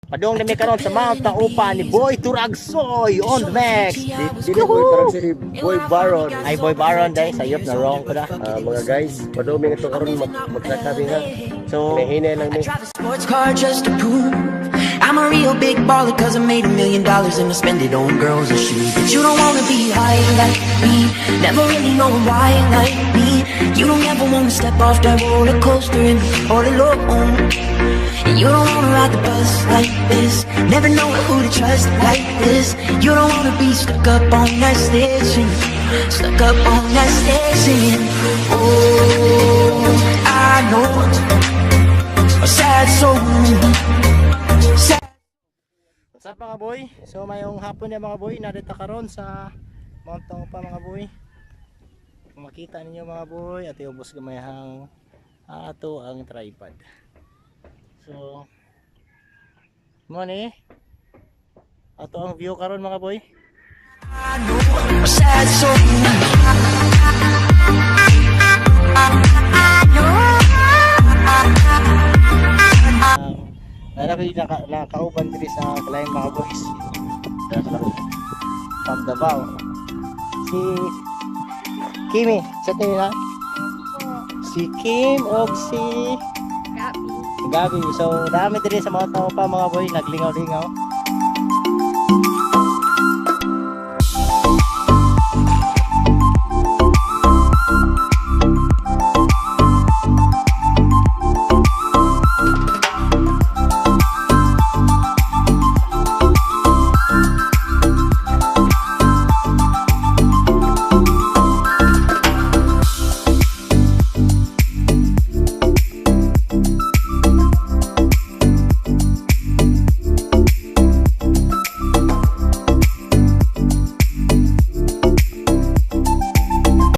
Padung na mi karon sa Mount Taopa ni Boy Turagsoy on the max. Dili Boy Turag, si Boy Baron. Ay, Boy Baron day, sayop na wrong ko na. Ah, mga guys, padumi nga to karon magkakabi nga. So, Hinahinay lang I mi. drive a sports car just to prove I'm a real big baller, 'cause I made $1 million and I spend it on girls and shoes. But you don't wanna be high like me, never really know why like me. You don't ever wanna step off that roller coaster and be all alone. And you don't wanna ride the bus like this, never know who to trust like this. You don't wanna be stuck up on that stage singing, stuck up on that stage singing. "Oh, I know a sad soul. Sad." What's up, mga boy? So mayong hapon na, mga boy, narito karon sa Mount Taopa, mga boy. Kung makita ninyo, mga boy, at iubos gamay ang ato ang tripod. So mo ni ato ang view karon, mga boy. I know a sad soul. I know. Nara ko nakauban diri sa kalain, mga boys. From Davao. Si Kimi, sa nila? Si Kim o si Gabi. Gabi. So, dami diri sa mga tao pa, mga boy, naglingaw-lingaw.